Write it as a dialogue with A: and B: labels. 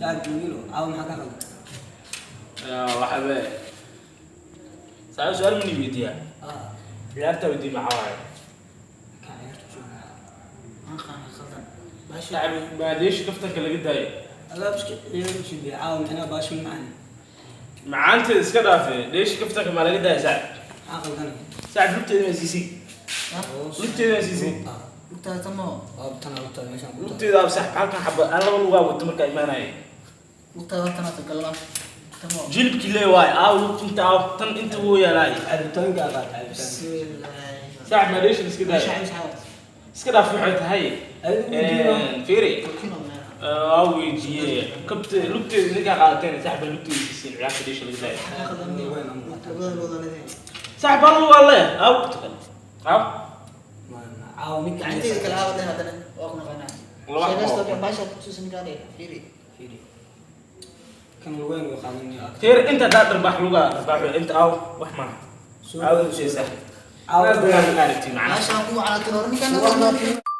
A: Saaxiib Wiilo, caawa maxaa ka qaldan?
B: Waxabe saaxiib, su-aal mani weydiiyaa?
A: Ah.
B: Ciyaarta weydiiy, maxaa waaye?
A: Ka ciyaarta jooga.
C: Aan qaana khaldan baashi.
B: Saaxiib, maadeesha kaftanka laga daayo.
A: Alaabska ciyaar shidi caawa micnaha baashi macaan.
B: Macaanteeda iska dhaafe, dheesha kaftanka maa laga daaya, saaxiib?
A: Maxaa qaldanay?
B: Saaxiib, lugteeda ma siisay? Lugteeda ma siisay?
C: Lugtaada tamo.
A: Waa tan lugtaada meeshaan ku taal.
B: Lugteeda ab, saaxiib, halkan xaba aan laba lugaa wato markaa imaanaya.
C: Lugtaada tanaata galna tamo.
B: Jilibkii lee waay, aaw lugta inta, aaw tan inta wuu yaalaay.
A: Cabitaanka qaata, cabitaan.
C: Bismillah.
B: Saaxiib, maadeesha iska
C: Meesha
B: daaya.
C: Cabis xawat.
B: Iska dhaaf, waxay tahay
A: Adigu weydiiyo.
B: Fiiri.
C: Kino meel.
B: Waa weydiiye, kabte lugteeda idinkaa qaadateen, saaxiib, baa lugteeda siisiin, ciyaarta dheesha laga daaya.
C: Maxaa khaldan? Labada lugood leedahay.
B: Saaxiib, hal lugaa lee, aaw lugta kale aaw.
A: Caawa mid
C: Gacantayda kale aawa leh, haddana waa ku naqaanaa.
B: Laba
C: Sheegaysta.
B: xabo.
C: Baasha kutusin ninkaan fiiri.
A: Fiiri. Kan lugayn uu qaadanaya.
B: Fiiri, inta daa dharbaax lugaa dharbaax inta, aaw wax maaha.
A: Soo
B: Aaw sii saaxiib.
A: Caawa
B: dagaal ma aragti macnaha.
C: Baashaan ku calaatay hore ninkaan.